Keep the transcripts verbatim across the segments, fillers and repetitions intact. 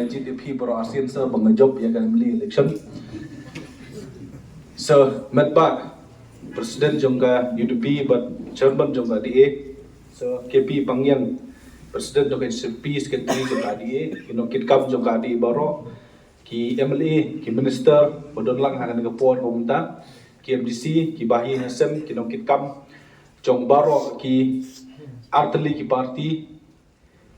Jied ïa phi baroh arsien sir ba nga jop ïa ka M L A election. So, met ba President jong ka U D P bad Chairman jong ka D A. So, K P Pangiang, President jong ka H S P, Secretary jong ka D A, ki nongkitkam jong ka D A baroh, ki M L A, ki minister ba don lang ha kane ka por kumta, ki M D C, ki bahaïing hasem, ki nongkitkam jong baroh ki artylli ki party,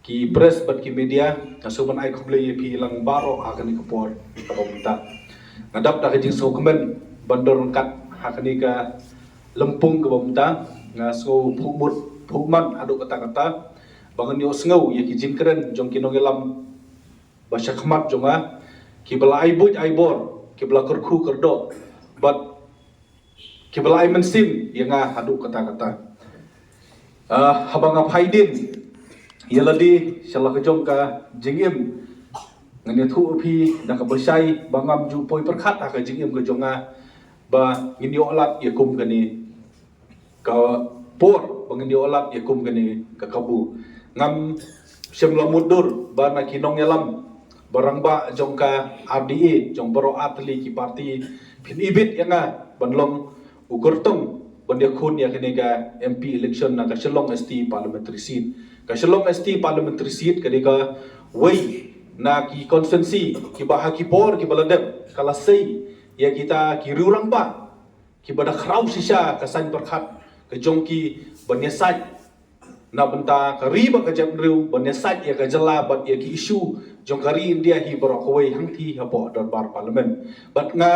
ki press bad ki media, nga sngewbha ban ai khublei ïa phi lang baroh ha kane ka por kaba mynta. Nga dap da ka jingsngewkmen ban don ryngkat ha kane ka lympung kaba mynta. Nga sngewphuh mut phuh man haduh katta katta ba ngan ïohsngew ïa ki jingkren jong ki nongïalam ba shakhmat jong nga, kiba la ai buit ai bor, kiba la kyrkhu kyrdoh bad kiba la ai mynsiem ïa nga haduh katta katta. Ah, haba nga phai dien ïa lade sha la ka jong ka jingim, ngan ïathuh ïa phi da kaba shai ba ngam ju poi pyrkhat ha ka jingim ka jong nga ba ngin ïoh lad ïa kum kane ka por, ba ngin ïoh lad ïa kum kane ka kabu. Ngam shym la mutdur ba na ki nongïalam ba rangbah jong ka R D A, jong baroh artylli ki party, phin ibit ïa nga ban long u kyrtong ban ïakhun ïa kane ka M P election na ka Shillong S T parliamentary seat. Ka Shillong S T parliamentary seat ka dei kawei na ki constituency kiba ha ki por kiba la dep ka la sei ïa kita ki riew rangbah kiba da khraw shisha ka saiñ pyrkhat ka jong ki ban ïasaid na bynta ka ri bad ka jaitbynriew, ban ïasaid ïa ka jylla bad ïa ki issue jong ka ri India hi baroh kawei hangtei hapoh dorbar parliament. Bad nga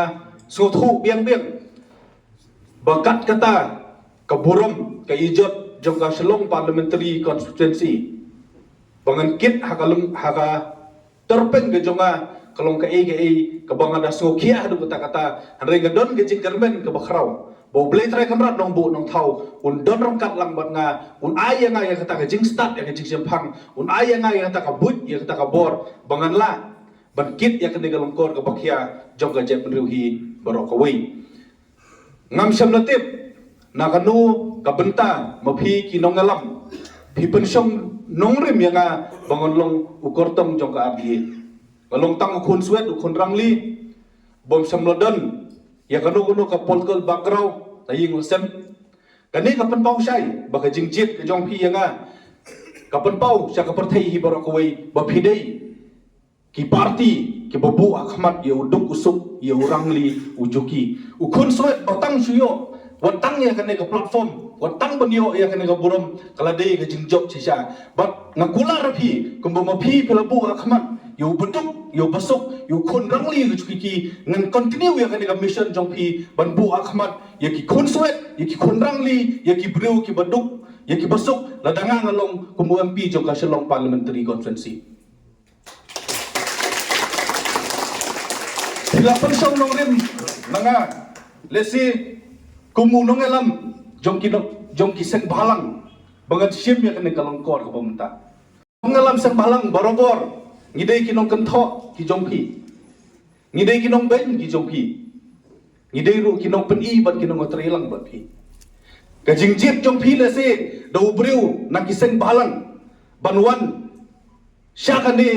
sngewthuh biang biang ba kat kata ka burom ka ijot jong ka Shillong parliamentary constituency ba ngan kit ha ka lem, ha ka tyrpeng ka jong nga ka long kaei kaei kaba nga da sngewkhia haduh katta katta. Hynrei nga don ka jingkyrmen kaba khraw ba U Blei Trai Kynrad Nongbuh Nongthaw un don ryngkat lang bad nga, un ai ïa nga ïa kata ka jingstad, ïa ka jingshemphang, un ai ïa nga ïa kata ka buit, ïa kata ka bor ba ngan lah ban kit ïa kane ka lyngkor kaba khia jong ka jaitbynriew hi baroh kawei. Ngam shym la tip na kano ka bynta ma phi ki nongïalam phi pynshong nongrim ïa nga ba ngan long u kyrtong jong ka R D A. Nga long tang u khun swet, u khun rangli, bym shym la don ïa kano kano ka political background, la ïing la sem. Kane ka pynpaw shai ba ka jingjied ka jong phi ïa nga ka pynpaw sha ka pyrthei hi baroh kawei ba phi dei ki party kiba buh ha khmat ïa u duk u suk, ïa u rangli u juki. U khun swet ba tang shu ïoh wat tang ïa kane ka platform, wat tang ban ïoh ïa kane ka burom, ka la dei ka jingjop shisha. Bad nga kular ïa phi kumba ma phi phi la buh ha khmat ïa u baduk, ïa u basuk, ïa u khun rangli u juki, ngan continue ïa kane ka mission jong phi ban buh ha khmat ïa ki khun swet, ïa ki khun rangli, ïa ki briew kiba duk, ïa kiba suk, lada nga nga long kum u M P jong ka Shillong Parliamentary Constituency. Phi la pynshong nongrim na nga lehse kum u nongïalam jong ki nong, jong ki seng bhalang ba ngan shim ïa kane ka lyngkor kaba mynta. Nongïalam seng bhalang barabor ngi dei ki nongkynthoh ki jong phi. Ngi dei ki nongbeiñ ki jong phi. Ngi dei ruh ki nongpyni bad ki nongtrei lang bad phi. Ka jingjied jong phi lehse da u briew na ki seng bhalang ban wan sha kane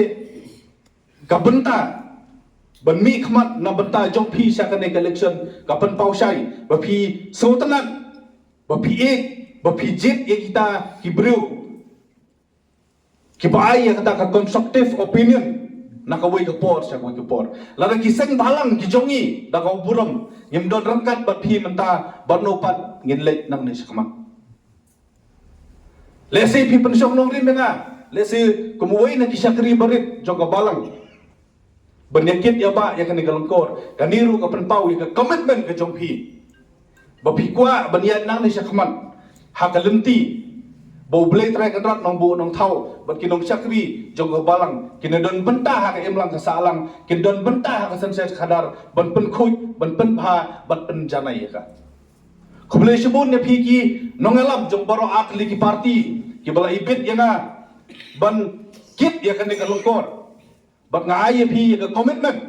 ka bynta, ban mih khmat na bynta jong phi sha kane ka election, ka pynpaw shai ba phi sngewtynnat, ba phi ïeit, ba phi jied ïa kita ki briew kiba ai ïa kata ka constructive opinion na kawei ka por sha kawei ka por. Lada ki seng bhalang ki jong ngi da ka burom ngim don ryngkat bad phi mynta, bad no pat ngin leit nangne shakhmat. Lehse phi pynshong nongrim ïa nga lehse kum uwei na ki shakri barit jong ka balang ban ïa kit ïa bah ïa kane ka lyngkor. Kane ruh ka pynpaw ïa ka commitment ka jong phi ba phi kwah ban ïaid nangne shakhmat ha ka lynti ba U Blei Trai Kynrad Nongbuh Nongthaw bad ki nongshakri jong ka balang kin ïa don bynta ha ka imlang ka sahlang, kin don bynta ha ka synshar khadar ban pynkhuid, ban pynbha, ban pynjanai ïa ka. Khublei shibun ïa phi ki nongïalam jong baroh artylli ki party kiba la ibit ïa nga ban kit ïa kane ka lyngkor. Bad nga ai ïa phi ïa ka commitment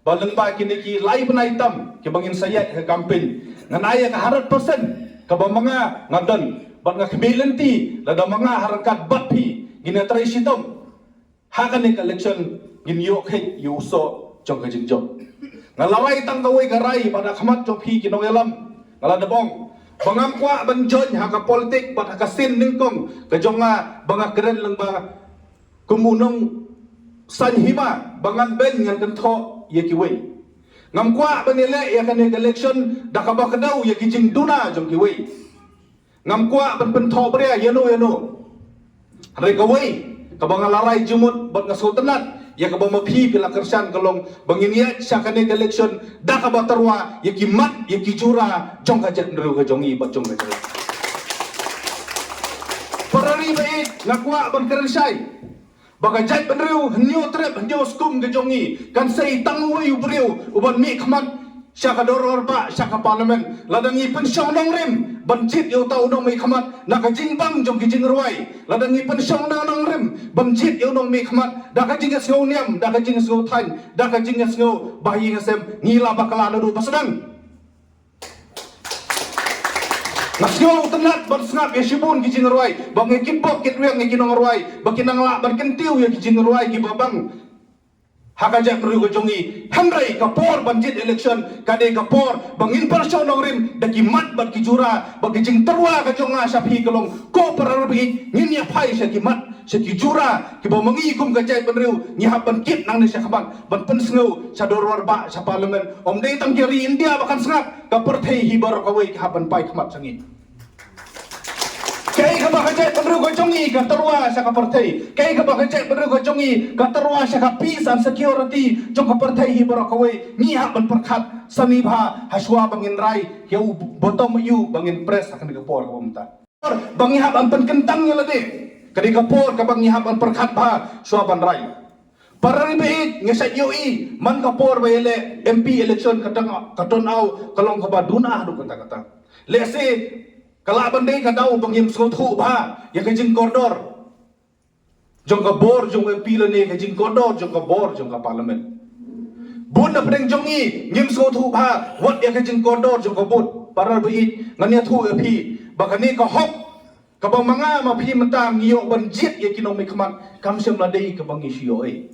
ba lyngba kine ki lai bnai tam kiba ngin sa ïaid ha ka campaign, ngan ai ïa ka hundred percent kaba ma nga nga don. Bad nga khmih lynti lada ma nga ha ryngkat bad phi ngin ïatrei shitom Ha kane ka election ngin ïoh kheit ïa u soh jong ka jingjop. Nga la rai tang kawei ka rai bad ha khmat jong phi ki nongïalam, nga la dep ong ba ngam kwah ban join ha ka politik bad ha ka sien nyngkong ka jong nga ba nga kren lang ba kum u nongsaiñ hima ba ngan beiñ ngan kynthoh ïa kiwei. Ngam kwah ban ïaleh ïa kane ka election da kaba kdew ïa ki jingduna jong kiwei. Ngam kwah ban pynthoh bria ïano ïano. Hynrei kawei kaba nga la rai jingmut bad nga sngewtynnat ïa kaba ma phi phi la kyrshan ka long ba ngin ïaid sha kane ka election da kaba tyrwa ïa ki mat ïa ki jura jong ka jaitbynriew ka jong ngi bad jong ka jong ngi. Para ri ba ïeit, nga kwah ban kren shai ba ka jaitbynriew hynñiew trep hynñiew skum ka jong ngi kan sei tang uwei u briew uban mih khmat sha ka dorbar bah sha ka parliament. Lada ngi pynshong nongrim ban jied ïa uta u nongmihkhmat na ka jingbang jong ki jingrwai, lada ngi pynshong nongrim ban jied ïa u nongmihkhmat da ka jingïasngew niam, da ka jingïasngew thaiñ, da ka jingïasngew ba ïing ha sem, ngi la bakla naduh ba sdang. Nga sngewtynnat ban sngap ïa shibun ki jingrwai ba ngi kitbok kitrwiang ïa ki nongrwai ba ki nang lah ban kyntiew ïa ki jingrwai kiba bang ha ka jaitbynriew ka jong ngi. Hynrei ka por ban jied election ka dei ka por ba ngin pynshong nongrim da ki mat bad ki jura. Bad ka jingtyrwa ka jong nga sha phi ka long, ko para ri ba ïeit, ngin ïa phai sha ki mat sha ki jura kiba ma ngi kum ka jaitbynriew ngi hap ban kit nangne sha khmat ban pynsngew sha dorbar bah sha parliament. Ym dei tang ka ri India ba kan sngap, ka pyrthei hi baroh kawei ka hap ban phai khmat sha ngi. Kaei kaba ka jaitbynriew ka jong ngi ka tyrwa sha ka pyrthei, kaei kaba ka jaitbynriew ka jong ngi ka tyrwa sha ka peace and security jong ka pyrthei hi baroh kawei, ngi hap ban pyrkhat sani bha ha shuwa ba ngin rai ïa u bottom ïa u ba ngin press ha kane ka por kaba mynta. Ba ngi hap ban pynkyntang ïa lade, ka dei ka por kaba ngi hap ban pyrkhat bha shuwa ban rai. Para ri ba ïeit, ngi sa ïohi man ka por ba ïaleh M P election ka tang ka turnout ka long kaba duna haduh katta katta. Lehse ka lah ban dei ka daw ba ngim sngewthuh bha ïa ka jingkordor jong ka bor jong M P lane ka jingkordor jong ka bor jong ka parliament. Bun na pdeng jong ngi ngim sngewthuh bha wat ïa ka jingkordor jong ka bor. Para ri ba ïeit, ngan ïathuh ïa phi ba kane ka hok kaba ma nga ma phi mynta ngi ïoh ban jied ïa ki nongmihkhmat kam shym la dei kaba ngi shu ïoh ei.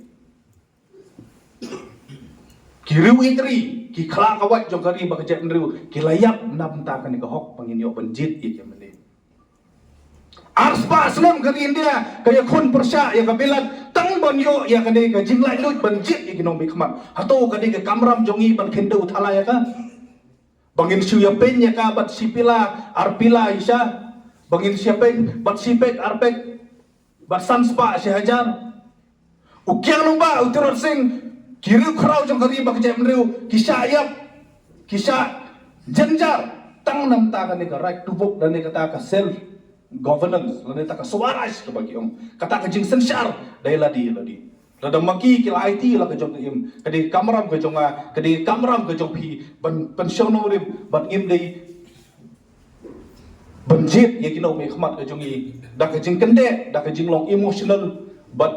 Ki riew ïeit ri, ki khlak ka wait jong ka ri bad ka jaitbynriew ki la ïap na bynta kane ka hok ba ngin ïoh ban jied ïa ki mynne. Arspah snem ka ri India ka ïakhun pyrshah ïa ka bilat tang ban ïoh ïa kane ka jinglaitluid ban jied ïa ki nongmihkhmat. Hato ka dei ka kamram jong ngi ban khyndew thala ïa ka? Ba ngin shu ïapeiñ ïa ka bad shi pila ar pila ïa sha, ba ngin shu ïapeiñ bad shi pek ar pek bad san spah shi hajar. U Kiang Nangbah, u Tirot Sing, ki riewkhraw jong ka ri bad ka jaitbynriew ki shah ïap, ki shah jynjar tang na bynta kane ka right to vote lane kata ka self governance lane kata ka swaraj kaba ki ong, kata ka jingsynshar da ïa lade ïa lade. Lada ma ki ki la aiti la ka jong ka im, ka dei ka kamram ka jong nga, ka dei ka kamram ka jong phi ban pynshong nongrim bad ngim dei ban jied ïa ki nongmihkhmat ka jong ngi da ka jingkyndit, da ka jinglong emotional bad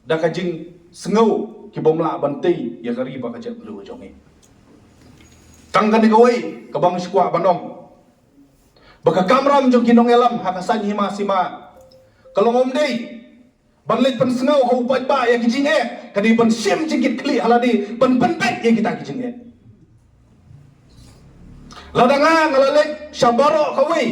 da ka jingsngew ki bym lah ban tei ïa ka ri bad ka jaitbynriew ka jong ngi. Tang kane kawei kaba nga shu kwah ban ong ba ka kamram jong ki nongïalam ha ka saiñ hima sima ka long ym dei ban leit pynsngew ha u paidbah ïa ki jingeh, ka dei ban shim jingkitkhlieh ha lade ban pynbeit ïa kita ki jingeh. Lada nga nga la leit sha baroh kawei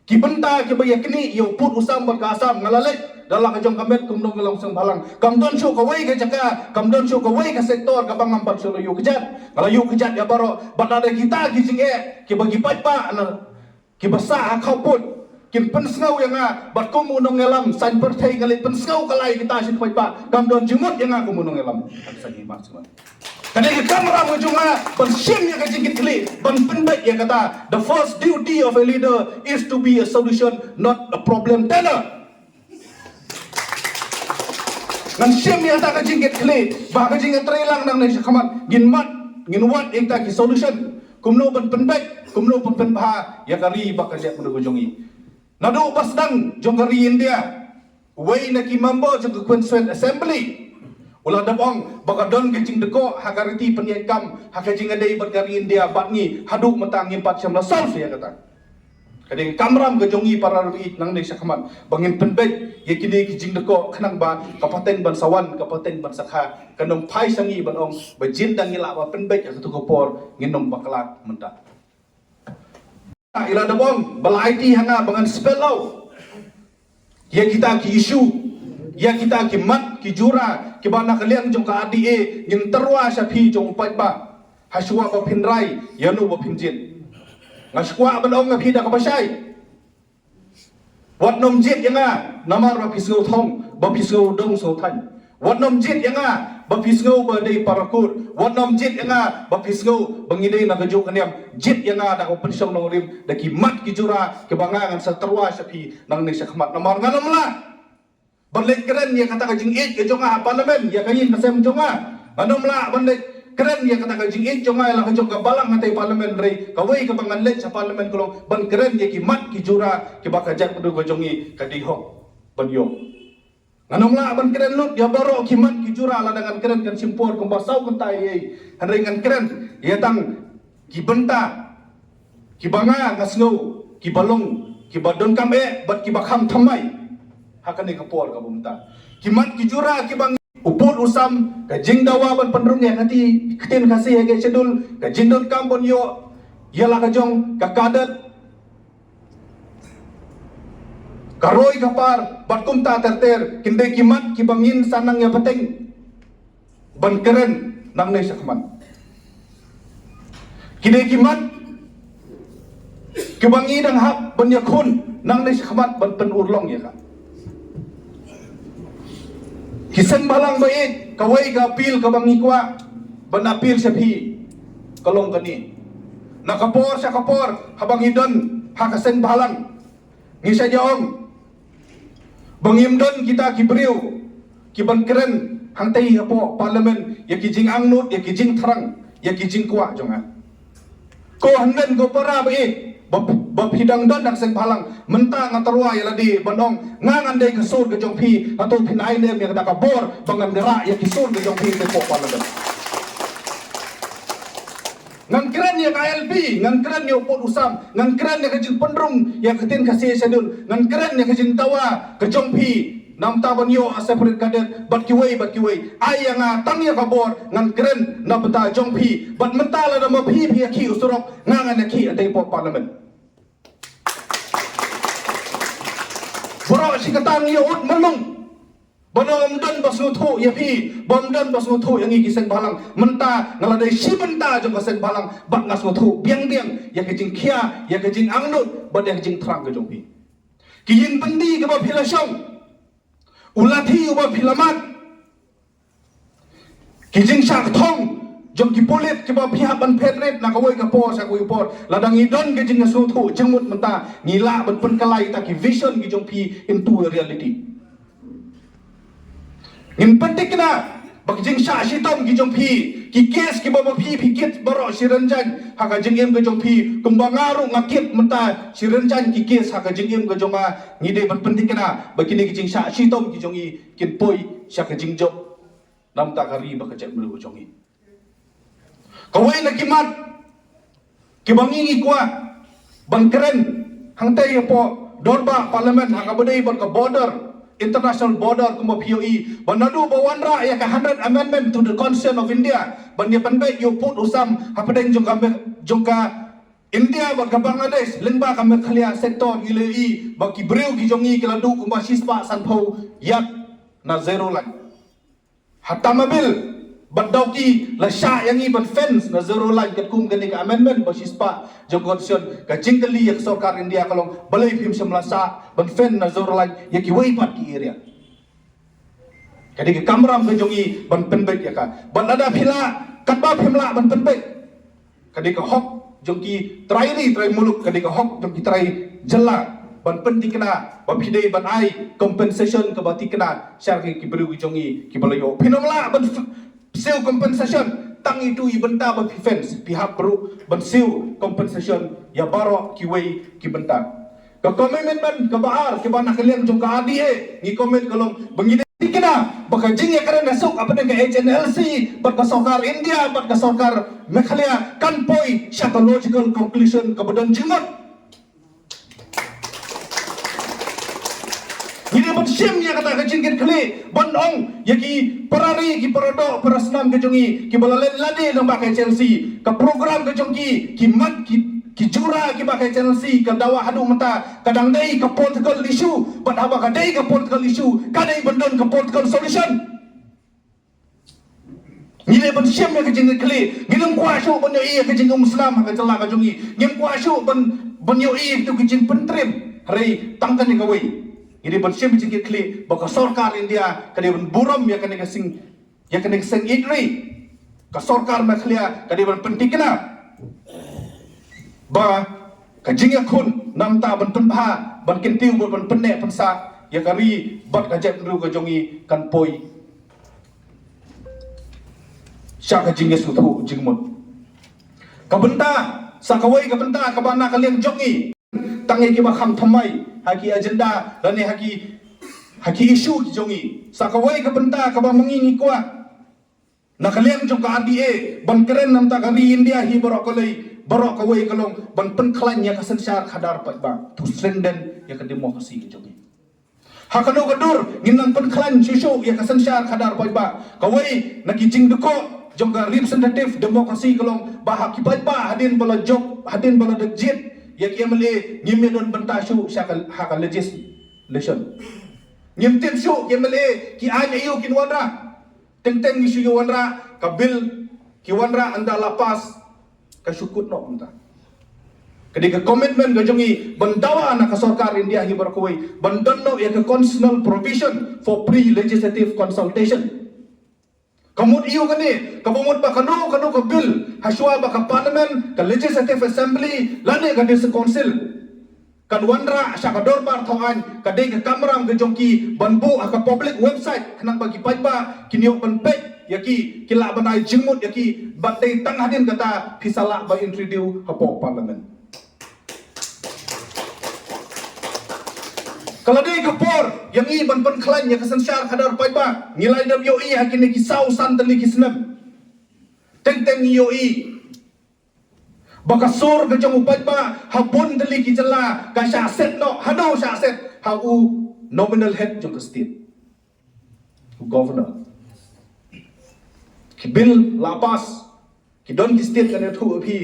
ki bynta kiba ïa knieh ïa u pud u sam bad ka Assam, nga la leit da la ka jong ka met kum u nongïalam seng bhalang. Kam don shuh kawei ka jaka, kam don shuh kawei ka sektor kaba ngam pat shu la ïoh kjat. Nga la ïoh kjat ïa baroh bad lada kita ki jingeh kiba ki paidbah na kiba sah ha khawpud kin pynsngew ïa nga bad kum u nongïalam saiñ pyrthei nga leit pynsngew ka lai kita shi paidbah, kam don jingmut ïa nga kum u nongïalam. Ka dei ka kamram ka jong nga ban shim ïa ka jingkitkhlieh, ban pynbeit ïa kata. The first duty of a leader is to be a solution, not a problem teller. Ngan shim ïa kata ka jingkitkhlieh ba ka jingïatreilang nangne sha khmat ngin mad, ngin wad ïa kita ki solution. Kumno ban pynbeit, kumno ban pynbha ïa ka ri bad ka jaitbynriew ka jong ngi. Naduh ba sdang jong ka ri India, uwei na ki member jong ka Constituent Assembly u la dep ong ba ka don ka jingdkoh ha ka riti pynïaid kam ha ka jingïadei bad ka ri India bad ngi, haduh mynta ngim pat shym la solve ïa kata. Ka dei ka kamram ka jong ngi para ruh nangne shakhmat ba ngin pynbeit ïa kine ki jingdkoh khnang ba ka pateng ban sa wan, ka pateng ban sa kha, kan ym phai sha ngi ban ong ba jin dang ngi lah ba pynbeit ïa katu ka por ngin ym bakla mynta. Ila da bong ba la aiti ha nga ba ngan spell out ïa kita ki issue, ïa kita ki mat ki jura kiba na ka liang jong ka R D A ngin tyrwa sha phi jong u paidbah. Hashwa ba phin rai ïa no ba phin jied. Nga shu kwah ban ong ïa phi da kaba shai. Wat nym jied ïa nga namar ba phi sngew thong, ba phi sngew dong sngew thaiñ. Wat nym jied ïa nga ba phi sngew ba dei para kut. Wat nym jied ïa nga ba phi sngew ba ngi dei na kajuh ka niam. Jied ïa nga da ka pynshong nongrim, da ki mat ki jura kiba nga ngan sa tyrwa sha phi nangne shakhmat. Namar ngan ym lah ban leit kren ïa kata ka jingïeit ka jong nga ha parliament, ïa ka ïing ka sem jong nga. Ngan ym lah ban leit kren ïa kata ka jingïeit jong nga ïa la ka jong ka balang hangtei parliament, hynrei kawei kaba ngan leit sha parliament ka long ban kren ïa ki mat ki jura kiba ka jaitbynriew ka jong ngi ka dei hok ban ïoh. Ngan ym lah ban kren lut ïa baroh ki mat ki jura, lada ngan kren kan shim por kumba saw kynta ïa ei. Hynrei ngan kren ïa tang ki bynta kiba nga nga sngew kiba long, kiba donkam eh bad kiba kham thymmai ha kane ka por kaba mynta. Ki mat ki jura kiba ngi, u pud u sam, ka jingdawa ban pynrung ïa kati ktien Khasi ha ka schedule, ka jingdonkam ban ïoh ïa la ka jong ka cadet, ka roi ka par bad kumta ter ter, kin dei ki mat kiba ngin sa nang ïa pateng ban kren nangne shakhmat. Ki dei ki mat kiba ngi dang hap ban ïakhun nangne shakhmat ban pynurlong ïa ka. Ki seng bhalang ba ïeit, kawei ka appeal kaba ngi kwah ban appeal sha phi ka long kane. Na ka por sha ka por haba ngi don ha ka seng bhalang, ngi sa ïa ong ba ngim don kita ki briew ki ban kren hangtei hapoh parliament ïa ki jingangnud, ïa ki jingthrang, ïa ki jingkwah jong nga. Ko hynmen ko para ba ïeit, ba, ba phi dang don ha ka seng bhalang, mynta nga tyrwa ïa lade ban ong nga ngan dei ka sur ka jong phi. Hato phin ai ne em ïa kata ka bor ba ngan rah ïa ki sur ka jong phi hapoh parliament? Ngan kren ïa ka I L P, ngan kren ïa u pud u sam, ngan kren ïa ka jingpynrung ïa ka ktien Khasi Schedule, ngan kren ïa ka jingdawa ka jong phi na bynta ban ïoh a separate cadet bad kiwei bad kiwei. Ai ïa nga tang ïa ka bor ngan kren na bynta jong phi, bad mynta lada ma phi phi ïa khih u surok, nga ngan ïa khih hangtei hapoh parliament. Baroh shi katta ngi ïa ud myllung. Ba ym don ba sngewthuh ïa phi, ba ym don ba sngewthuh ïa ngi ki seng bhalang. Mynta nga la dei shi bynta jong ka seng bhalang bad nga sngewthuh biang biang ïa ka jingkhia, ïa ka jingangnud bad ïa ka jingthrang ka jong phi. Ki ïing byndi kiba phi la shong, u lathi uba phi la mad, ki jingshah kthong jong ki pulit kiba phi hap ban phet rit na kawei ka por sha kawei ka por. Lada ngi don ka jingsngewthuh jingmut mynta, ngi lah ban pynkylla ïa kita ki vision ki jong phi into a reality. Ngin pynthikna ba ki jingshah shitom ki jong phi, ki case kiba ba phi phi kit baroh shi rynjang ha ka jingim ka jong phi, kumba nga ruh nga kit mynta shi rynjang ki case ha ka jingim ka jong nga. Ngi dei ban pynthikna ba kine ki jingshah shitom ki jong ngi kin poi sha ka jingjop na bynta ka ri bad ka jaitbynriew ka jong ngi. Kawei na ki mat kiba ngi ngi kwah ban kren hangtei hapoh dorbar parliament ha kaba dei bad ka border, international border kumba phi ïohi, ba naduh ba wanrah ïa ka hundred amendment to the Constitution of India ban ïa pynbeit ïa u pud u sam hapdeng jong ka Me-, jong ka India bad ka Bangladesh lyngba ka Meghalaya sector, ngi la ïohi ba ki briew ki jong ngi ki la duh kumba shispah sanphew yard na zero line. Ha Tamabil bad Dawki la shah ïa ngi ban fence na zero line katkum kane ka amendment ba shispah jong ka Constitution. Ka jingkylli ïa ka sorkar India ka long, balei phim shym la shah ban fence na zero line ïa kiwei pat ki area? Ka dei ka kamram ka jong ngi ban pynbeit ïa ka. Bad lada phi lah, katba phim lah ban pynbeit, ka dei ka hok jong ki trai ri trai muluk, ka dei ka hok jong ki trai jylla ban pynthikna ba phi dei ban ai compensation kaba thikna sha ki briew ki jong ngi kiba la ïoh. Phin ym lah ban f-, siew compensation tang itu i bynta ba phi fence, phi hap ruh ban siew compensation ïa baroh kiwei ki bynta. Ka commitment kaba ar kaba na ka liang jong ka R D A ngi commit ka long ba ngi dei thikna ba ka jingïakren ha suk hapdeng ka H N L C bad ka sorkar India bad ka sorkar Meghalaya kan poi sha ka logical conclusion kaba don jingmut. Shim ïa kata ka jingkitkhlieh ban ong ïa ki para ri, ki para doh, para snam ka jong ngi kiba la leh lade lyngba ka H L C, ka program ka jong ki, ki mat, ki, ki jura kiba ka H L C ka dawa haduh mynta ka dang dei ka political issue, bad haba ka dei ka political issue ka dei ban don ka political solution. Ngi dei ban shim ïa ka jingkitkhlieh, ngi nym kwah shuh ban ïohi ïa ka jingumslam ha ka jylla ka jong ngi, ngi nym kwah shuh ban, ban ïohi ïa ka jingpyntriem. Hynrei tang kane kawei, ngi dei ban shim ïa ka jingkitkhlieh ba ka sorkar India ka dei ban burom ïa kane ka seng, ïa kane ka seng ïeit ri. Ka sorkar Meghalaya ka dei ban pyntikna ba ka jingïakhun namar ban pynbha, ban kyntiew, ban pynneh pynsah ïa ka ri bad ka jaitbynriew ka jong ngi kan poi sha ka jingïasngewthuh jingmut. Ka bynta, sa kawei ka bynta kaba na ka liang jong ngi, tang ïa kiba kham thymmai ha ki agenda lane ha ki, ha ki issue ki jong ngi. Sa kawei ka bynta kaba ma ngi ngi kwah na ka liang jong ka R D A ban kren namar ka ri India hi baroh kawei, baroh kawei ka long ban pynkhlaiñ ïa ka synshar khadar paidbah, to strengthen ïa ka democracy ka jong ngi. Ha kano ka dur ngin nang pynkhlaiñ shuh shuh ïa ka synshar khadar paidbah? Kawei na ki jingdukok jong ka representative democracy ka long ba ha ki paidbah hadien ba la jop, hadien ba la dep jied ïa ki M L A, ngim ïa don bynta shuh sha ka, ha ka legislation. Ngim tip shuh ki M L A ki aiñ aïu kin wanrah. Teng teng ngi shu ïa wanrah ka bill, ki wanrah ynda la pass ka shu kut noh mynta. Ka dei ka commitment ka jong ngi ban dawa na ka sorkar India hi baroh kawei ban don noh ïa ka constitutional provision for pre-legislative consultation. Ka mut aïu kane? Kaba mut ba kano kano ka bill ha shuwa ba ka parliament, ka legislative assembly lane ka district council kan wanrah sha ka dorbar thawaiñ, ka dei ka kamram ka jong ki ban buh ha ka public website khnang ba ki paidbah kin ïoh ban peit ïa ki, kin lah ban ai jingmut ïa ki, bad dei tang hadien kata phi sa lah ba introduce hapoh parliament. Ka la dei ka por ïa ngi ban pynkhlaiñ ïa ka synshar khadar paidbah. Ngi la dep ïohi ha kine ki saw san tylli ki snem. Teng teng ngi ïohi ba ka sur ka jong u paidbah ha bun tylli ki jylla ka shah set noh, haduh shah set ha u nominal head jong ka state, u governor. Ki bill la pass, ki don ki state, kan ïathuh ïa phi,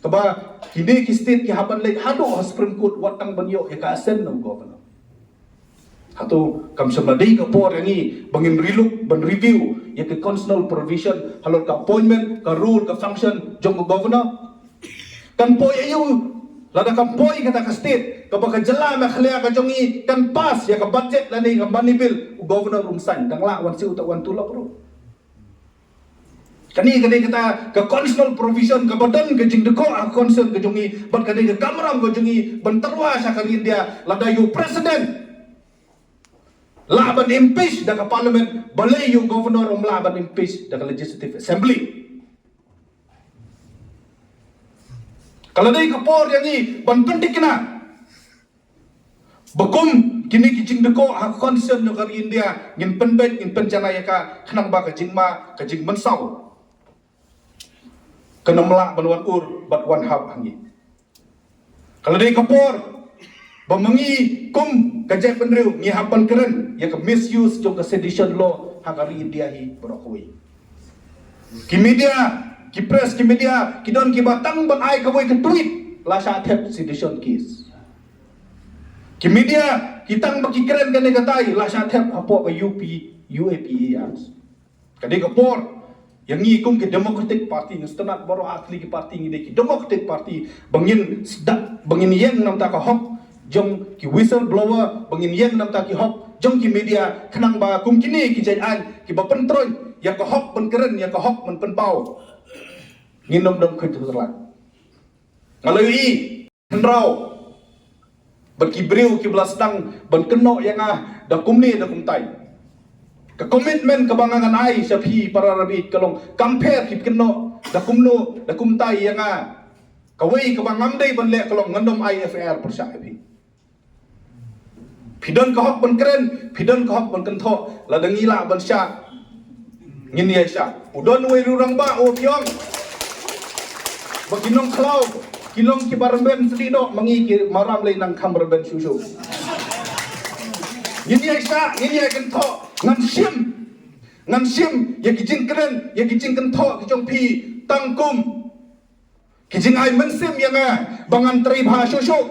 kaba kine ki state ki hap ban leit haduh ha Supreme Court wat tang ban ïoh ïa ka assent na u governor. Hato kam shym la dei ka por ïa ngi ba ngin relook, ban review ïa ka constitutional provision halor ka appointment, ka role, ka function jong ka governor? Kan poi aïu lada kam poi kata ka state, kaba ka jylla Meghalaya ka jong ngi kan pass ïa ka budget lane ka money bill, u governor um sign, dang lah wan siew, uta wan tulop ruh. Kane ka dei kata ka constitutional provision kaba don ka jingdukok ha ka constitution ka jong ngi, bad ka dei ka kamram ka jong ngi ban tyrwa sha ka ri India. Lada ïa u president lah ban impeach da ka parliament, balei ïa u governor um lah ban impeach da ka legislative assembly? Ka la dei ka por ïa ngi ban pyntikna ba kum kine ki jingdukok ha ka constitution jong ka ri India ngin pynbeit, ngin pynjanai ïa ka, khnang ba ka jingma, ka jingmynsaw kan ym lah ban wan ur bad wan hap ha ngi. Ka la dei ka por ba ma ngi kum ka jaitbynriew ngi hap ban kren ïa ka misuse jong ka sedition law ha ka ri India hi baroh kawei. Ki media, ki press, ki media ki don kiba tang ban ai kawei ka tweet la shah thep sedition case. Ki media ki tang ba ki kren kane katai la shah thep hapoh ka U P, U A P A Act. Ka dei ka por ïa ngi kum ki Democratic Party, ngi sngewtynnat baroh ar tylli ki party, ngi dei ki Democratic Party, ba ngin sdang, ba ngin ïeng namar ka hok jong ki whistleblower, ba ngin ïeng namar ki hok jong ki media, khnang ba kum kine ki jait aiñ kiba pyntroiñ ïa ka hok ban kren, ïa ka hok ban pynpaw, ngin ym don khuid khuid la. Nga la ïohi hynriew bad ki briew kiba la sdang ban kynnoh ïa nga da kumne da kumtai. Ka commitment kaba nga ngan ai sha phi para rabi ka long, kam pher phi kynnoh da kumno da kumtai ïa nga. Kawei kaba ngam dei ban leh ka long ngan ym ai F I R pyrshah ïa phi. Phi don ka hok ban kren, phi don ka hok ban kynthoh, lada ngi lah ban shah, ngin ïa shah. U don uwei u rangbah u ong ba ki nongkhlaw ki long kiba rben sdih noh, ma ngi ki maram lei nang kham rben shuh shuh. Ngin ïa shah, ngin ïa kynthoh, ngan shim. Ngan shim ïa ki jingkren, ïa ki jingkynthoh ki jong phi tang kum ki jingai mynsiem ïa nga ba ngan trei bha shuh shuh.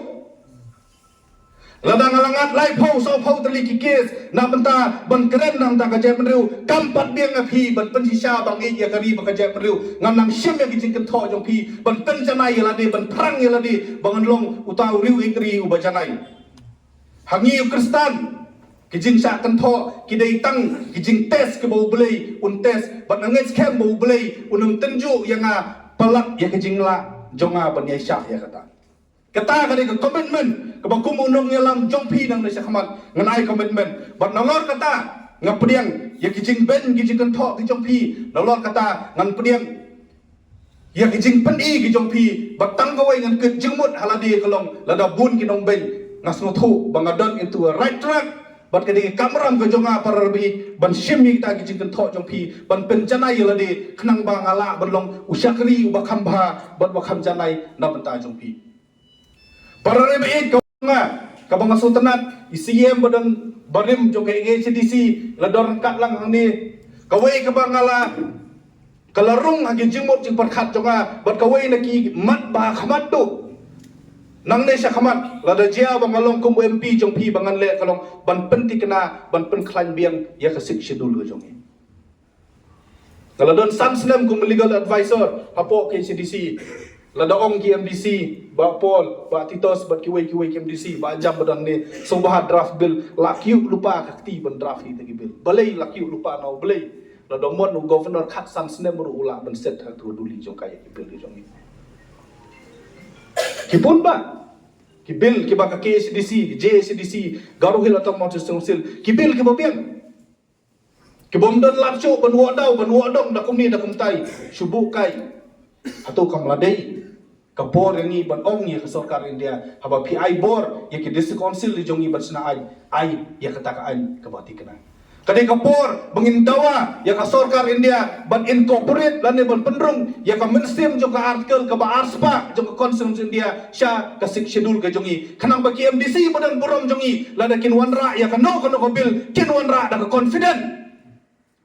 Lada nga la ngat laiphew sawphew tylli ki case na bynta ban kren na bynta ka jaitbynriew, kam pat biang ïa phi ban pynshisha ban ïeit ïa ka ri bad ka jaitbynriew. Ngan nang shim ïa ki jingkynthoh jong phi ban pynjanai ïa lade, ban phrang ïa lade ba ngan long uta u riew ïeit ri uba janai. Ha ngi u Khristan, ki jingshah kynthoh ki dei tang ki jingtest kiba U Blei un test, bad nga ngeit skhem ba U Blei un ym tynjuh ïa nga palat ïa ka jinglah jong nga ban ïa shah ïa kata. Kata ka dei ka commitment kaba kum u nongïalam jong phi nangne shakhmat ngan ai commitment. Bad nalor kata nga pdiang ïa ki jingbeiñ ki jingkynthoh ki jong phi, nalor kata ngan pdiang ïa ki jingpyni ki jong phi, bad tang kawei ngan kit jingmut ha lade ka long lada bun ki nongbeiñ, nga sngewthuh ba nga don into a right track. Bad ka dei ka kamram ka jong nga para rebeiñ ban shim ïa kita ki jingkynthoh jong phi, ban pynjanai ïa lade khnang ba nga lah ban long u shakri uba kham bha bad uba kham janai na bynta jong phi. Para rebeiñ, ka nga kaba nga sngewtynnat, i C M ba don barim jong ka H A D C la don ryngkat lang hangne. Kawei kaba nga la ka la rung ha ki jingmut jingpyrkhat jong nga, bad kawei na ki mat ba ha khmat tu. Nangne shakhmat lada jia ba nga long kum u M P jong phi, ba ngan leh ka long ban pynthikna, ban pynkhlaiñ biang ïa ka Sixth Schedule ka jong ngi. Nga la don san snem kum legal advisor hapoh ka H A D C. Lada ong ki M D C, Bah Paul, Bah Titos, bad kiwei kiwei ki M D C, Bah Jam ba don hangne, sngewbha draft bill, la kyiuh lypa ka kti ban draft ïa kita ki bill. Balei la kyiuh lypa, na u Blei? Lada mon u governor khatsan snem ruh u lah ban set ha tu duli jong ka ïa ki bill ki jong ngi. Ki bun bah ki bill kiba ka K H A D C, J H A D C, Garo Hills Autonomous District Council, ki bill kiba biang, kibym don lad shuh ban wad daw ban wad dong da kumne da kumtai. Shu buh kai. Hato kam la dei ka por ïa ngi ban ong ïa ka sorkar India, haba phi ai bor ïa ki district council jong ngi ban shna aiñ, ai ïa kata ka aiñ kaba thikna. Ka dei ka por ba ngin dawa ïa ka sorkar India ban incorporate lane ban pynrung ïa ka mynsiem jong ka article kaba arspah jong ka Constitution India sha ka Sixth Schedule ka jong ngi, khnang ba ki M D C ba don burom jong ngi, lada kin wanrah ïa kano kano ka bill, kin wanrah da ka confident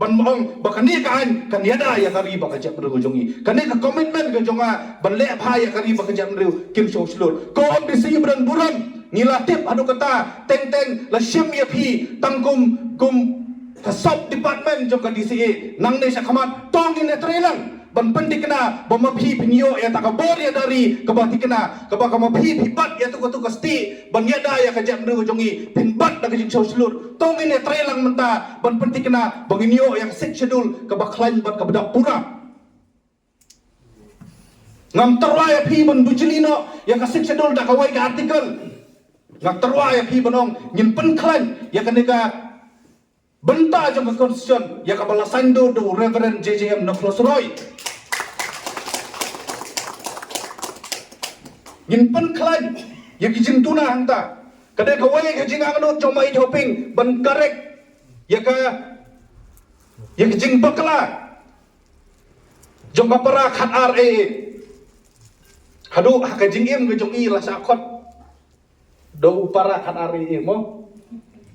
ban ong ba kane ka aiñ kan ïada ïa ka ri bad ka jaitbynriew ka jong ngi. Kane ka commitment ka jong nga ban leh bha ïa ka ri bad ka jaitbynriew, kin sngewshlur. Ko M D C ba don burom, ngi la tip haduh katta, teng teng la shim ïa phi tang kum, kum ka sub department jong ka D C A. Nangne shakhmat to ngin ïatrei lang ban pynthikna ba ma phi phin ïoh ïa kata ka bor ïada ri kaba thikna, kaba ka ma phi phi bat ïa katu katu ka stieh ban ïada ïa ka jaitbynriew ka jong ngi, phin bat da ka jingsngewshlur. To ngin ïatrei lang mynta ban pynthikna ba ngin ïoh ïa ka Sixth Schedule kaba khlaiñ bad kaba dap pura. Ngam tyrwa ïa phi ban bujli noh ïa ka Sixth Schedule da kawei ka article. Nga tyrwa ïa phi ban ong ngin pynkhlaiñ ïa kane ka bynta jong ka Constitution, ïa kaba la saiñdur da u Reverend J J M Nicholas Roy. Ngin pynkhlaiñ ïa ki jingduna hangta. Ka dei kawei ka jingangnud jong ma i Hoping ban correct ïa ka, ïa ka jingbakla jong ka para khatar A A. Haduh ha ka jingim ka jong i la shah khot da u para khatar A A mo.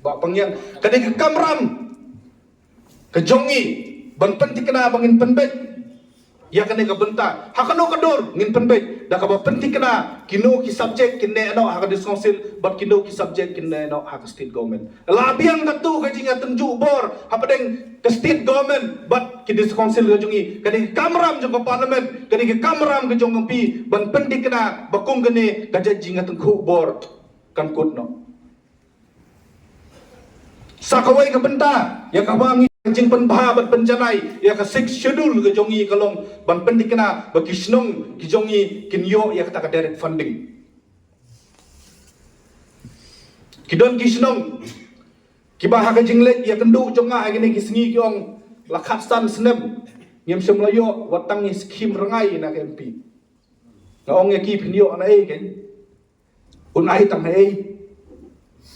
Bah Pangiang, ka dei ka kamram ka jong ngi ban pynthikna ba ngin pynbeit ïa kane ka bynta. Ha kano ka dur ngin pynbeit? Da kaba pynthikna kino ki subject kin neh noh ha ka District Council bad kino ki subject kin neh noh ha ka State Government. La biang katu ka jingïatynjuh bor hapdeng ka State Government bad ki District Council ka jong ngi. Ka dei ka kamram jong ka Parliament, ka dei ka kamram ka jong ka M P ban pynthikna ba kum kane ka jait jingïatynjuh bor kan kut noh. Sa kawei ka bynta ïa kaba ngi jingpynbha bad pynjanai ïa ka Sixth Schedule ka jong ngi ka long ban pynthikna ba ki shnong ki jong ngi kin ïoh ïa kata ka direct funding. Ki don ki shnong kiba ha ka jingleit ïakynduh jong nga ha kine ki sngi ki ong la khatsan snem ngim shym la ïoh wat tang ïa skhim rngai na ka M P. Nga ong ïa ki phin ïoh na ei kein? Un ai tang ha ei?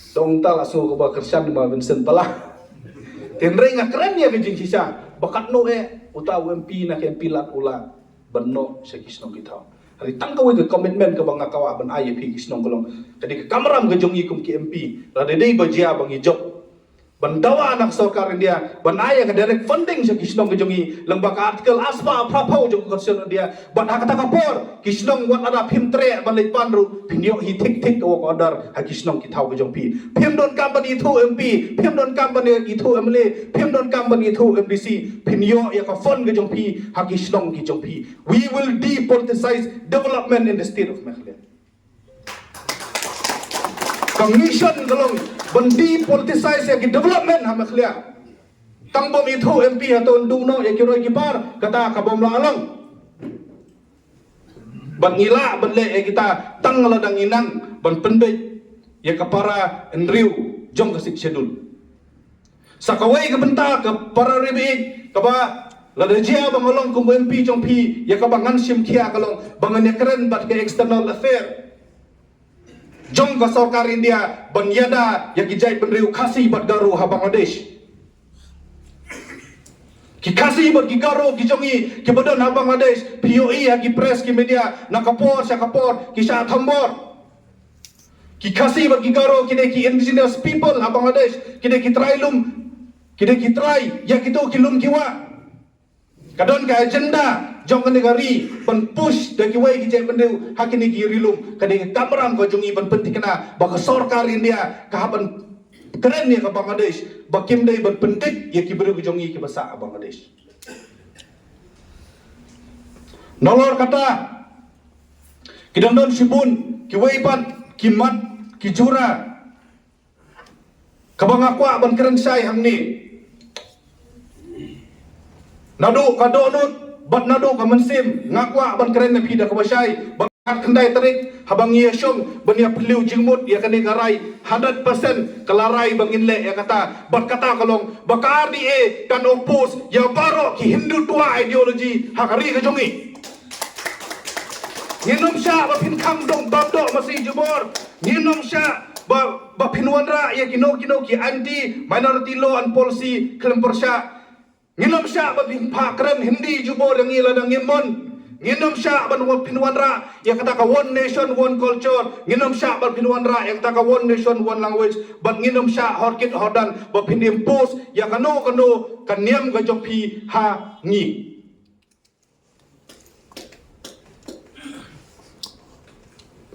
Dong ta la sngew kaba kyrshan ma Vincent pala. Tynrai nga kren ïa ka jingshisha ba katno eh uta u M P na ka M P Lat u la ban noh sha ki shnong ki thaw. Hynrei tang kawei ka commitment kaba nga kwah ban ai ïa phi ki shnong ka long, ka dei ka kamram ka jong ngi kum ki M P, lada dei ba jia ba ngi jop Ban dawa na ka sorkar India ban ai ïa ka direct funding sha ki shnong ki jong ngi lyngba ka Article arspah phraphew jong ka Constitution India. Bad ha kata ka por ki shnong wat lada phim treh ban leit pan ruh, phin ïoh hi thik thik ka work order ha ki shnong ki thaw ki jong phi. Phim donkam ban ithuh M P, phim donkam ban ithuh M L A, phim donkam ban ithuh M D C, phin ïoh ïa ka fund ki jong phi ha ki shnong ki jong phi. We will depoliticize development in the state of Meghalaya. Ka mission ka long ban depoliticize ïa ki development ha Meghalaya. Tang bym ithuh M P hato un duh noh ïa ki roi ki par, kata ka bym lah long. Bad ngi lah ban leh ïa kita tang lada ngi nang ban pynbeit ïa ka para hynriew jong ka Sixth Schedule. Sa kawei ka bynta ka para ri baieit kaba lada jia ba nga long kum M P jong phi, ïa kaba ngan shim khia ka long ba ngan ïakren bad ka External Affair jong ka sorkar India ban ïada ïa ki jaitbynriew Khasi bad Garo ha Bangladesh. Ki Khasi bad ki Garo ki jong ngi kiba don ha Bangladesh, phi ïohi ha ki press ki media, na ka por sha ka por ki shah thombor. Ki Khasi bad ki Garo ki dei ki indigenous people ha Bangladesh, ki dei ki trai lum, ki dei ki trai ïa kito ki lum ki wah. Ka don ka agenda jong kane ka ri ban push da kiwei ki jaitbynriew ha kine ki ri lum. Ka dei ka kamram ka jong ngi ban pynthikna ba ka sorkar India ka hap ban kren ïa ka Bangladesh ba kim dei ban pyndit ïa ki briew ki jong ngi kiba sah ha Bangladesh. Nalor kata, ki dang don shibun kiwei pat ki mat ki jura kaba nga kwah ban kren shai hangne. Naduh ka dohnud bad naduh ka mynsiem nga kwah ban kren na phi da kaba shai. Ba khatkhyndai tarik haba ngi ïa shong ban ïa phylliew jingmut ïa kane ka rai, hundred percent ka la rai ba ngin leh ïa kata. Bad kata ka long ba ka R D A kan oppose ïa baroh ki Hindutva ideology ha ka ri ka jong ngi. Ngin ym shah ba phin khang dong bam doh masi jubor. Ngin ym shah ba, ba phin wanrah ïa kino kino ki anti minority law and policy khlem pyrshah. Ngin ym shah ba phin phah kren Hindi jubor ïa ngi lada ngim mon. Ngin ym shah ban wan, phin wanrah ïa kata ka one nation one culture. Ngin ym shah ban phin wanrah ïa kata ka one nation one language. Bad ngin ym shah horkit hordan ba phin impose ïa kano kano ka niam ka jong phi ha ngi.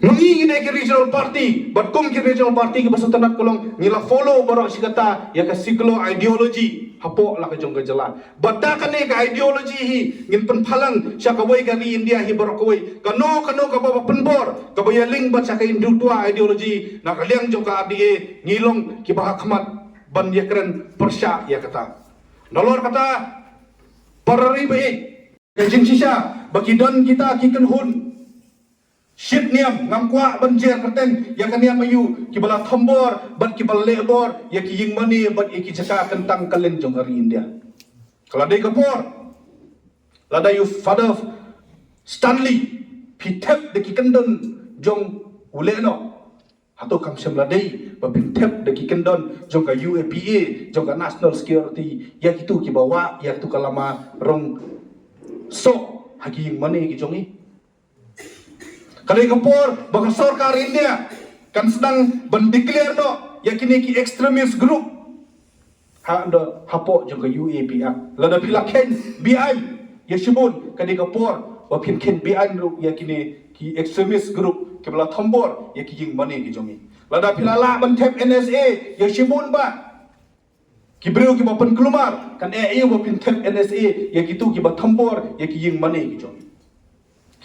Ma ngi ngi dei ki regional party, bad kum ki regional party kiba sngewtynnat ka long ngi la follow baroh shi katta ïa ka secular ideology hapoh la ka jong ka jylla. Bad da kane ka ideology hi ngin pynphalang sha kawei ka ri India hi baroh kawei. Kano kano kaba pynbor kaba ïaling bad sha ka Hindutva ideology, na ka liang jong ka R D A ngi long kiba ha khmat ban ïakren pyrshah ïa kata. Nalor kata, para ri baieit, ka jingshisha ba ki don kita ki kynhun shit niam, ngam kwah ban jer kyrteng ïa ka niam aïu, kiba la thombor bad kiba la lehbor ïa ki ïingmane bad ïa ki jaka kyntang kylleng jong ka ri India. Ka la dei ka por lada ïa u Father Stanley, phi thep da ki kyndon jong u lehnoh. Hato kam shym la dei ba phin thep da ki kyndon jong ka U A P A, jong ka National Security, ïa kitu kiba wah ïa kitu ka lama rong soh ha ki ïingmane ki jong ngi? Ka dei ka por ba ka sorkar India kan sdang ban declare noh ïa kine ki extremist group ha, hapoh jong ka U A P A. Lada phi la kheiñ be-aiñ ïa shibun, ka dei ka por ba phin kheiñ be-aiñ ruh ïa kine ki extremist group kiba la thombor ïa ki ïingmane ki jong ngi. Lada phi la lah ban thep N S A ïa shibun bah, ki briew kiba pynkulmar, kan ïa ïa ba phin thep N S A ïa kitu kiba thombor ïa ki ïingmane ki jong ngi.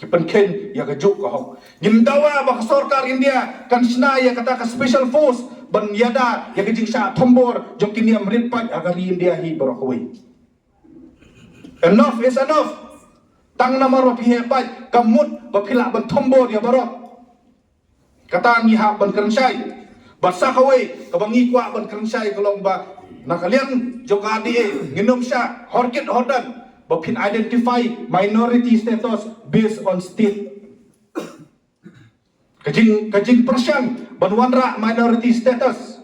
Ki pynkheiñ ïa ka juk ka hok. Ngim dawa ba ka sorkar India kan shna ïa kata ka special force ban ïada ïa ka jingshah thombor jong ki niam rit paid ha ka ri India hi baroh kawei. Enough is enough. Tang namar ba phi heh paid ka mut ba phi lah ban thombor ïa baroh. Kata ngi hap ban kren shai. Bad sa kawei kaba ngi kwah ban kren shai ka long ba na ka liang jong ka R D A ngin ym shah horkit hordan ba phin identify minority status based on state. Ka jing, ka jingpyrshang ban wanrah minority status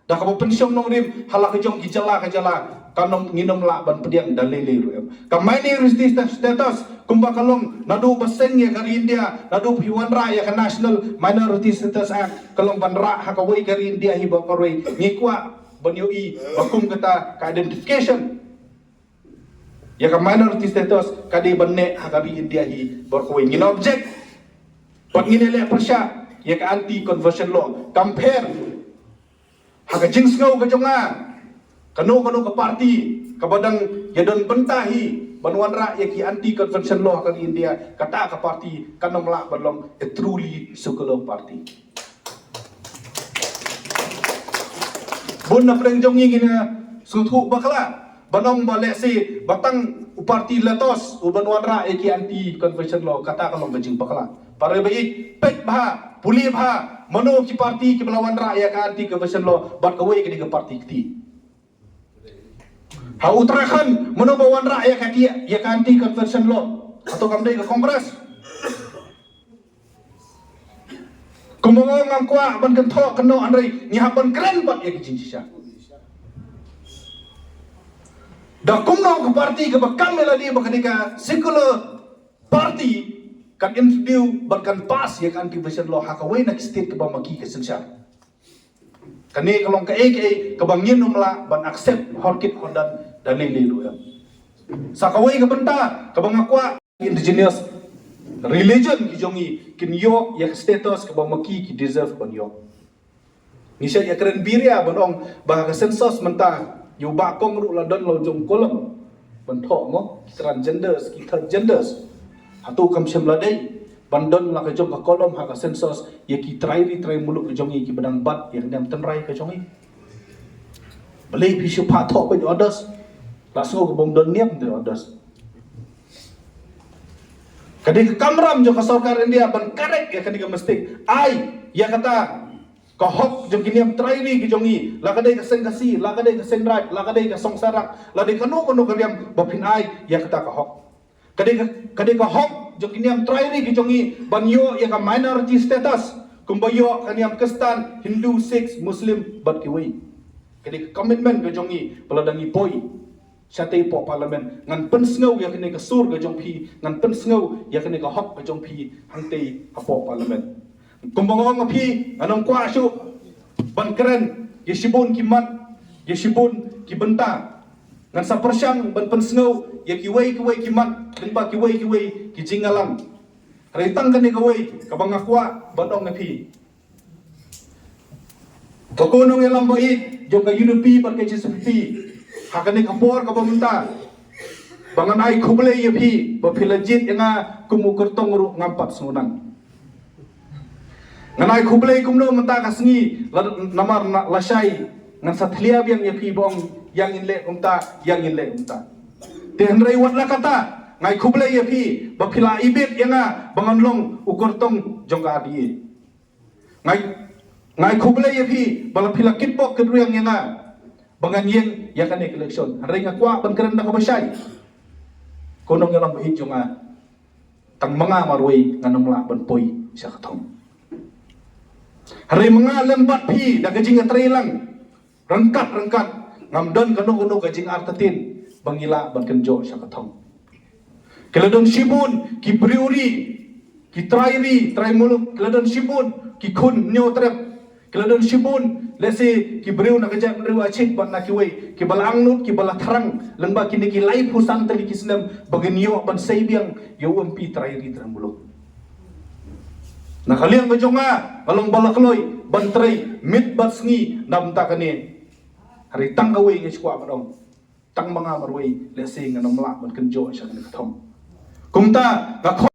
da kaba pynshong nongrim ha la ka jong ki jylla ka jylla, kan ym, ngin ym lah ban pdiang da lei lei ruh em. Ka minority status kumba ka long naduh ba seng ïa ka ri India, naduh phi wanrah ïa ka National Minority Status Act, ka long ban rah ha kawei ka ri India hi baroh kawei. Ngi kwah ban ïohi ba kum kata ka identification ïa ka minority status ka dei ban neh ha ka ri India hi baroh kawei. Ngin object bad ngin ïaleh pyrshah ïa ka anti conversion law. Compare ha ka jingsngew ka jong nga, kano kano ka party kaba dang ïadon bynta hi ban wanrah ïa ki anti conversion law ha ka ri India, kata ka party kan ym lah ban long a truly secular party. Bun na pdeng jong ngi ngin sngewthuh bakla ban ong ba lehse ba tang u party LATOS u ban wanrah ïa ki anti conversion law, kata ka long ka jingbakla. Para ba ïeit, peit bha, pule bha, mano ki party kiba la wanrah ïa ka anti conversion law bad kawei ka dei ka party kti. Ha Uttarakhand mano ba wanrah ïa ka ti ïa ka anti conversion law? Hato kam dei ka Congress? Kumba ngam kwah ban kynthoh kynnoh hynrei ngi hap ban kren bad ïa ka jingshisha. Da kumno ka party kaba kam ïa lade ba ka dei ka secular party kan introduce bad kan pass ïa ka anti conversion law ha kawei na ki state kaba ma ki ka synshar? Kane ka long kaei kaei kaba ngin ym lah ban accept horkit hordan da lei lei ruh em. Sa kawei ka bynta kaba nga kwah, indigenous religion ki jong ngi kin ïoh ïa ka status kaba ma ki ki deserve ban ïoh. Ngi shait ïa kren biria ban ong ba ha ka census mynta ïa u Bah Kong ruh la don la u jong u column ban thoh mo ki transgenders, ki third genders. Hato kam shym la dei ban don la ka jong ka column ha ka census ïa ki trai ri trai muluk ka jong ngi kiba dang bat ïa ka niam tynrai ka jong ngi? Balei phi shu phah thoh beit others? La sngew ka bym don niam te others. Ka dei ka kamram jong ka sorkar India ban correct ïa kane ka mistake. Ai ïa kata ka hok jong ki niam trai ri ki jong ngi, la ka dei ka Seng Khasi, la ka dei ka Seng Raij, la ka dei ka Seng Sarak, la dei kano kano ka niam, ba phin ai ïa kata ka hok. Ka dei ka, ka dei ka hok jong ki niam trai ri ki jong ngi ban ïoh ïa ka minority status kumba ïoh ka niam Khristan, Hindu, Sikh, Muslim bad kiwei. Ka dei ka commitment ka jong ngi ba lada ngi poi shatei hapoh Parliament ngan pynsngew ïa kane ka sur ka jong phi, ngan pynsngew ïa kane ka hok ka jong phi hangtei hapoh Parliament. Kumba nga ong ïa phi, ngan ym kwah shuh ban kren ïa shibun ki mat, ïa shibun ki bynta. Ngan sa pyrshang ban pynsngew ïa kiwei kiwei ki mat lyngba kiwei kiwei ki jingïalang. Hynrei tang kane kawei kaba nga kwah ban ong ïa phi, ba ko nongïalam ba ïeit jong ka U D P bad ka H S P D P, ha kane ka por kaba mynta, ba ngan ai khublei ïa phi ba phi la jied ïa nga kum u kyrtong ruh ngam pat sngewdang. Ngan ai khublei kumno mynta ka sngi, la, namar na, lashai ngan sa thlia biang ïa phi ba ong ïa ngin leh kumta, ïa ngin leh kumta. Te hynrei wat la kata, nga ai khublei ïa phi ba phi la ibit ïa nga ba ngan long u kyrtong jong ka R D A. Nga ai, nga ai khublei ïa phi ba la phi la kitbok kitrwiang ïa nga ba ngan ïeng ïa kane ka election. Hynrei nga kwah ban kren da kaba shai. Ko nongïalam ba ïeit jong nga, tang ma nga marwei ngan ym lah ban poi sha ka thong. Hynrei ma nga lem bad phi da ka jingïatreilang ryngkat ryngkat, ngam don kano kano ka jingartatien ba ngi lah ban kynjoh sha ka thong. Ki la don shibun ki briew ri, ki trai ri trai muluk, ki la don shibun ki khun hynñiew trep, ki la don shibun, lehse ki briew na ka jaitbynriew Achik bad na kiwei, kiba la angnud, kiba la thrang lyngba kine ki laiphew san tylli ki snem ba ngin ïoh ban sei biang ïa u M P trai ri trai muluk. Na ka liang ka jong nga, nga long ba la kloi ban trei miet bad sngi na bynta kane. Hynrei tang kawei nga shu kwah ban ong, tang ma nga marwei lehse ngan ym lah ban kynjoh sha kane ka thong. Kumta nga